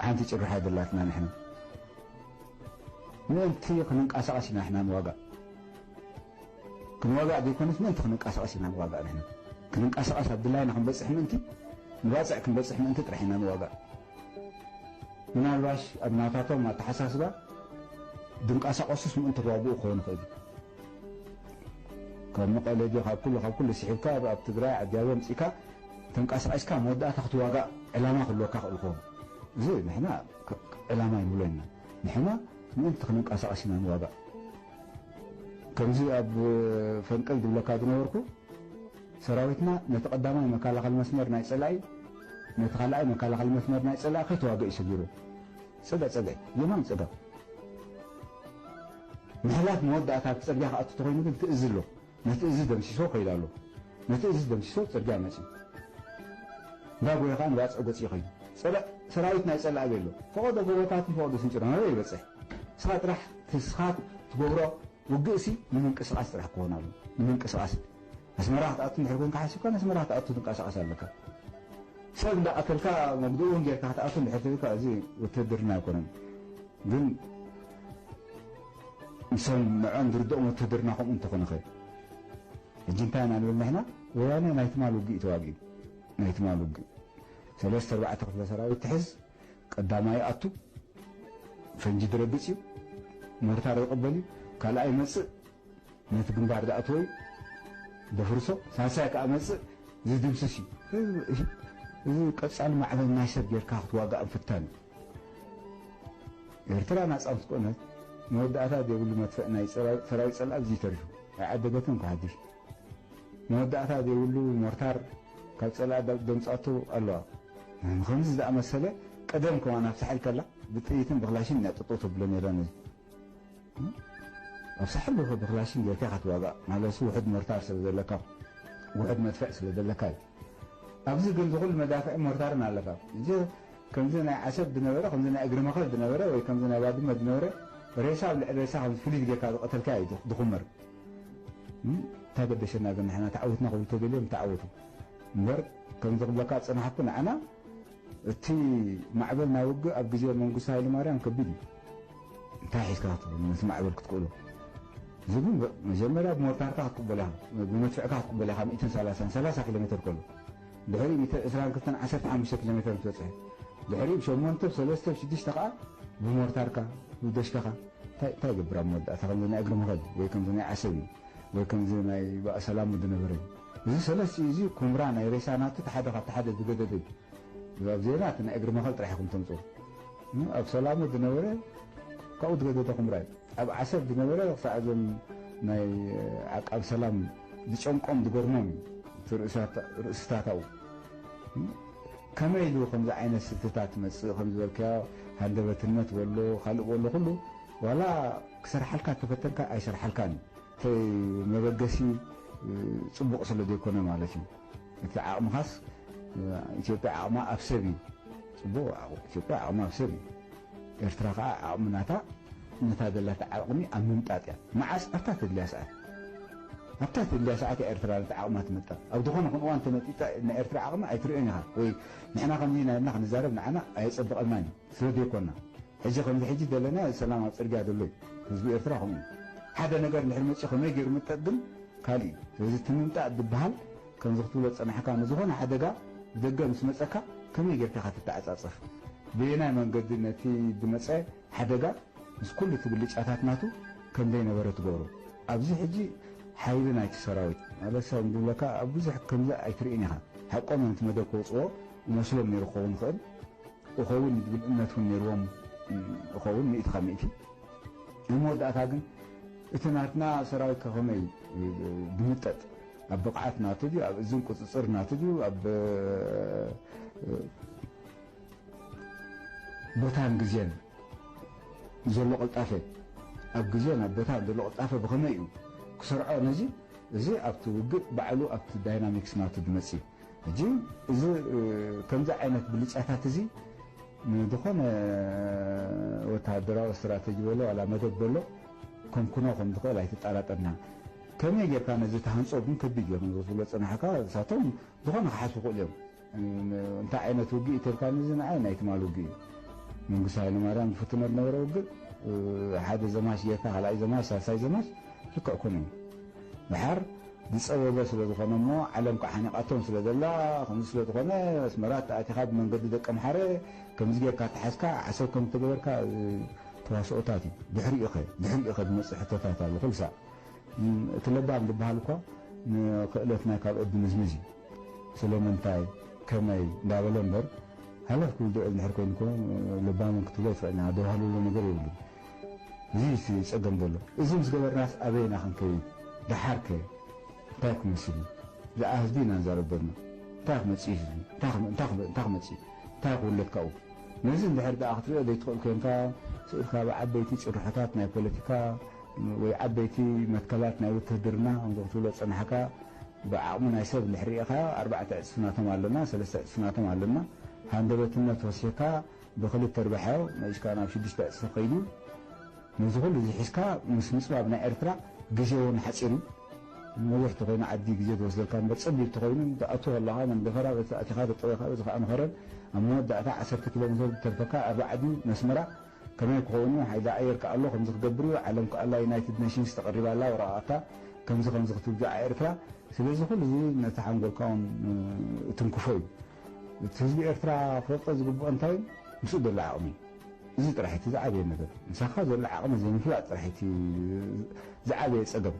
ሓንቲ ጭርሖ ኣይደላትና ንሕና። ምእንቲ ክንንቀሳቐስ ኢና ንሕና ንዋጋእ። ክንዋጋእ ዘይኮነስ ምእንቲ ክንንቀሳቐስ ኢና ንዋጋእ ንሕና። ክንንቀሳቐስ ኣብ ድላይና ክንበጽሕ ምእንቲ፣ ንባጽዕ ክንበጽሕ ምእንቲ ጥራሕ ኢና ንዋጋእ። ምናልባሽ ኣብ ናታቶም ኣተሓሳስባ ድንቀሳቐሱስ ምእንቲ ክዋግኡ ክኸውን ይኽእል እዩ። ካብ መቐለ ድዮ ካብ ኩሉ፣ ካብ ኩሉ ስሒብካ ኣብ፣ ኣብ ትግራይ ዓዲ ኣቦ ኣምጺእካ ተንቀሳቒስካ መወዳእታ ክትዋጋእ ዕላማ ክህልወካ ክእል ክኸውን። እዚ ንሕና ክ-፣ ዕላማ ይንብሎ ኢና። ንሕና ምእንቲ ክንንቀሳቐስ ኢና ንዋጋእ። ከምዚ ኣብ ፈንቅል ዝብለካ ዝነበርኩ፣ ሰራዊትና ነቲ ቀዳማይ መከላኸሊ መስመር ናይ ጸላኢ፣ ነቲ ካልኣይ መከላኸሊ መስመር ናይ ጸላኢ ከይተዋግእ እዩ ሰጊሩ። ጸጋ ጸጋ፣ የማን ጸጋ። ምሕላፍ መወዳእታ ኣብቲ ጽርግያ ክኣቱ ተኾይኑ ግን እቲ እዚ ኣሎ። ነቲ እዚ ደምሲሶ ከይዱ ኣሎ። ነቲ እዚ ደምሲሶ ጽርግያ መጺኡ። እንዳጎየ ከኣ ንባጽዕ ገጺኡ ከይዱ። ጸላእ፣ ሰራዊት ናይ ጸላእ ኣበይ ኣሎ? ፈቐዶ ጎቦታት ፈቐዶ ስንጭሮ ናበይ ይበጽሕ? ንስኻ ጥራሕ፣ ንስኻ ትገብሮ ውግእሲ ንምንቅስቓስ ጥራሕ ክኾን ኣሎ። ንምንቅስቓስ። ኣስመራ ክትኣቱ እንድሕር ኮንካ ሓሲብካ፣ ንኣስመራ ክትኣቱ ትንቀሳቐስ ኣለካ። ሰብ እንዳቐተልካ መግድኡ እውን ጌርካ ክትኣቱ እንድሕር ትብልካ፣ እዚ ውትድርና ኣይኮነን። ግን ንሶም ንዕኦም ዝርድኦም ውትድርና ከምኡ እንተኾነ ኸ? ሕጂ እንታይ ኢና ንብል ንሕና? ወያነ ናይ ትማል ውግእ እዩ ተዋጊኡ። ናይ ትማል ውግእ። ሰለስተ ኣርባዕተ ክፍለ ሰራዊት ትሕዝ፣ ቀዳማይ ኣቱ፣ ፈንጂ ድረግጽ እዩ፣ ሞርታር ይቕበል እዩ፣ ካልኣይ ይመጽእ፣ ነቲ ግንባር ዝኣተወ እዩ፣ ደፍርሶ፣ ሳልሳይ ከኣ መጽእ፣ ዝድምስስ እዩ። እዚ፣ እዚ ቀጻሊ ማዕበል ናይ ሰብ ጌርካ ክትዋጋእ ምፍታን እዩ። ኤርትራ ናጻ ምስ ኮነት፣ መወዳእታ ዘይብሉ መድፍዕ ናይ ጸራ-፣ ሰራዊት ጸላኢ ኣብዚ ተሪፉ። ኣይዓደገትን እኳ ሓድሽ። መወዳእታ ዘይብሉ ሞርታር ካብ ጸላኢ ደ-፣ ደምጻቶ ኣለዋ። ከምዚ ዝኣመሰለ ቀደም ከማን ኣብ ሳሕል ከላ ብጥይትን ብክላሽን ኢና ጥጥው ተብሎ ነይራ ነዚ። ኣብ ሳሕል ብክ-፣ ብክላሽን ጌርካ ኢኻ ትዋጋእ። ማለትሲ ውሑድ ሞርታር ስለ ዘለካ፣ ውሑድ መድፍዕ ስለ ዘለካ እዩ። ኣብዚ ግን ዝኹሉ መዳፍዕ ሞርታርን ኣለካ። እዚ ከምዚ ናይ ዓሰብ ዝነበረ፣ ከምዚ ናይ እግሪ መኸል ዝነበረ፣ ወይ ከምዚ ናይ ባድመ ዝነበረ፣ ሬሳ ኣብ ልዕሊ ሬሳ ከምዚ ፍልይ ጌርካ ዝቐተልካ እዩ ድኹመር። እም፣ እንታይ ገደሸና ግን ንሕና ተዓዊትና ክብሉ ተደልዮም ተዓወቱ። እምበር ከምዚ ክብለካ ዝጸናሕኩ ንዓና እቲ ማዕበል ናይ ውግእ ኣብ ግዜ መንግስቱ ሃይለማርያም ከቢድ እዩ። እንታይ ሒዝካ ክትብል ነቲ ማዕበል ክትክእሎ? እዚ ግን መጀመርያ ብሞርታርካ ክትቅበል ኢኻ፣ ብመድፍዕካ ክትቅበል ኢኻ፣ ሚእትን ሰላሳን፣ ሰላሳ ኪሎ ሜትር ከሎ። ድሕሪኡ ሚእትን ዕስራን ክልተን፣ ዓሰርተ ሓሙሽተ ኪሎ ሜትር ትበጽሕ። ድሕሪኡ ብሸሞንተ፣ ብሰለስተ፣ ብሽዱሽተ ከኣ ብሞርታርካ፣ ብደሽካኻ። እንታይ፣ እንታይ ይገብር ኣብ መወዳእታ? ከምዚ ናይ እግሪ መኸል ወይ ከምዚ ናይ ዓሰብ እዩ፣ ወይ ከምዚ ናይ ባእ ሰላሙ ዝነበረ እዩ። እዚ ሰለስቲኡ እዚ ኩምራ ናይ ሬሳ ናቱ እቲ ሓደ ካብቲ ሓደ ዝገደደ እዩ። ኣብ ዜና እቲ ናይ እግሪ መኸል ጥራሕ ኢኹም ተምጽኡ። እም፣ ኣብ ሰላሙ ዝነበረ ካብኡ ዝገደደ ኩምራ እዩ። ኣብ ዓሰብ ዝነበረ ክሳዕ እዞም ናይ ዓቃብ ሰላም ዝጨንቆም ዝገርሞም እዩ። እቲ ርእሳት-፣ ርእስታታኡ። እም፣ ከመይ ኢሉ ከምዚ ዓይነት ስልትታት ትመጽእ ከም ዝበልካዮ ሃንደበትነት በሎ፣ ካልእ በሎ፣ ኩሉ ዋላ ክሰርሓልካ ተፈተንካ ኣይሰርሓልካን እዩ። እቲ መበገሲ፣ እ፣ ጽቡቕ ስለ ዘይኮነ ማለት እዩ። እቲ ዓቕምኻስ፣ እ፣ ኢትዮጵያ ዓቕማ ኣብ ሰብ እዩ። ጽቡቕ፣ ዓቕ-፣ ኢትዮጵያ ዓቕማ ኣብ ሰብ እዩ። ኤርትራ ከኣ ዓቕሚ ናታ፣ ነታ ዘላታ ዓቕሚ ኣብ ምምጣጥ እያ። መዓስ? ኣብታ ተድልያ ሰዓት። ኣብታ ተድልያ ሰዓት እያ ኤርትራ ነቲ ዓቕማ ትምጣጥ። ኣብ ዝኾነ ይኹን እዋን ተመጢጣ ናይ ኤርትራ ዓቕሚ ኣይትርእዮን ኢኻ። ወይ ንሕና ከምዚ ኢና ኢልና ክንዛረብ ንዓና ኣየጸብቐልናን እዩ። ስለ ዘይኮና። ሕጂ ከምዚ ሕጂ ዘለና ሰላም ኣብ ጽርግያ ዘሎ እዩ። ህዝቢ ኤርትራ ከምኡ እዩ። ሓደ ነገር እንድሕር መጺኡ ከመይ ገይሩ ምጠጥ ግን ካልእ እዩ። ስለዚ እቲ ምምጣጥ ዝበሃል ከምዚ ክትብሎ ዝጸናሕካ ንዝኾነ ሓደጋ ብደገ ምስ መጸካ ከመይ ጌርካ ኢኻ ትተዓጻጸፍ? በየናይ መንገዲ ነቲ ዝመጸ ሓደጋ ምስ ኩሉ እቲ ብልጫታት ናቱ ከም ዘይነበረ ትገብሮ? ኣብዚ ሕጂ ሓይሊ ናይቲ ሰራዊት ማለት ሰብ ዝብለካ ኣብ ብዙሕ ከምዚ ኣይትርእን ኢኻ። ሓቆም እዮም እቲ መደብ ከውጽዎ ይመስሎም ነይሩ ክኸውን ይኽእል። እኸውን ዝብል እምነት እውን ነይርዎም እኸውን፣ ሚእቲ ካብ ሚእቲ። ኣብ መወዳእታ ግን እቲ ናትና ሰራዊት ከ ከመይ ብምጠጥ? ኣብ ብቕዓት ናቱ ድዩ? ኣብ እዝን ቁጽጽር ናቱ ድዩ? ኣብ ቦታን ግዜን ዘሎ ቅልጣፈ፣ ኣብ ግዜን ኣብ ቦታን ዘሎ ቅልጣፈ ብኸመይ እዩ ክሰርዖ? ነዚ፣ እዚ ኣብቲ ውግእ ባዕሉ ኣብቲ ዳይናሚክስ ናቱ ዝመጽእ እዩ። ሕጂ እዚ፣ እ፣ ከምዚ ዓይነት ብልጫታት እዚ ንዝኾነ ወተሃደራዊ ስትራተጂ በሎ ዋላ መደብ በሎ ከምክኖ ከም ዝኽእል ኣይትጠራጠርና። ከመይ ጌርካ ነዚ ትሃንጾ ግን ከቢድ እዩ። ከምዚ ክትብሎ ዝጸናሕካ፣ ንሳቶም ዝኾነ ክሓስቡ ይኽእሉ እዮም። እ፣ እንታይ ዓይነት ውግእ እዩ ተልካኒ፣ እዚ ንዓይ ናይ ትማል ውግእ እዩ። መንግስቲ ሃይለማርያም ዝፍትኖ ዝነበረ ውግእ ሓደ ዘማች ጌርካ ካልኣይ ዘማች ሳልሳይ ዘማች ልክዕ ኮነ እዩ። ድሓር ዝጸበበ ስለ ዝኾነ እሞ ዓለም ከዓ ሓኒቓቶም ስለ ዘላ ከምዚ ስለ ዝኾነ ኣስመራ ተኣቲኻ ብመንገዲ ደቀምሓረ ከምዚ ጌርካ ተሓዝካ ዓሰብ ከም ተገበርካ ተዋስኦታት እዩ። ድሕሪኡኸ ድሕሪኡኸ ዝመፅእ ሕቶታት ኣሎ ኩልሳ እቲ ለባም ዝበሃል እኳ ንክእለት ናይ ካልኦት ዝምዝምዝ እዩ። ስለምንታይ ከመይ እንዳበለ እምበር ሃለፍ ክብል ድዕል እንድሕር ኮይኑ እኮ ለባምን ክትብሎ ይትኽእል ኢና። ደባህልሎ ነገር የብሉን። እዚ እዩ እቲ ጸገም ዘሎ። እዚ ምስ ገበርናስ ኣበይና ክንከይድ? ደሓርከ እንታይ ክመስል እዩ? ብዛዕባ ህዝቢ ኢና ንዛረብ ዘለና። እንታይ ክመጽእ እዩ ህዝቢ? እንታይ ክመ- እንታይ ክመ- እንታይ ክመጽእ እዩ? እንታይ ክውለድ ካብኡ? ነዚ እንድሕር ደኣ ክትሪኦ ዘይትኽእል ኮንካ ስእልካ ብዓበይቲ ጭርሖታት ናይ ፖለቲካ ወይ ዓበይቲ መትከላት ናይ ውትህድርና ከምዚ ክትብሎ ጸናሕካ ብዓቕሚ ናይ ሰብ እንድሕር ርኢኻ ኣርባዕተ ዕጽፊ ናቶም ኣለና፣ ሰለስተ ዕጽፊ ናቶም ኣለና። ሃንደበትነት ወሲኽካ ብኽልተ ርባሕዮ መሊስካ ናብ ሽዱሽተ ዕጽፊ ከይዱ። ነዚ ኩሉ እዚ ሒዝካ ምስ ምጽባብ ናይ ኤርትራ ግዜ እውን ሓጺር እዩ። ነዊሕ ተኾይኑ ዓዲ ግዜ ትወስደልካ እምበር ጸቢብ ተኾይኑ ትኣቱ ከለኻ መንደፈራ በቲ ኣቲኻ ተጠወኻ በዚ ከዓ ንኸረን ኣብ መወዳእታ ዓሰርተ ኪሎ ሜትር ዝተርፈካ ኣብ ራዕዲ መስመራ ከመይ ክኸውን እዩ? ሓይሊ ኣየር ከኣ ኣሎ ከምዚ ክገብር እዩ። ዓለም ከኣ ኣላ ዩናይትድ ኔሽንስ ተቐሪባ ኣላ ወረቓቕታ ከምዚ ከምዚ ክትብል ብዛዕባ ኤርትራ። ስለዚ ኩሉ እዚ ነቲ ሓንጎልካ እውን እትንክፎ እዩ። እቲ ህዝቢ ኤርትራ ክፈልጦ ዝግብኦ እንታይ እዩ? ምስኡ ዘሎ ዓቕሚ እዩ። እዚ ጥራሕ እቲ ዝዓበየ ነገር ምሳኻ ዘሎ ዓቕሚ ዘይምፍላጥ ጥራሕ እቲ ዝዓበየ ጸገም።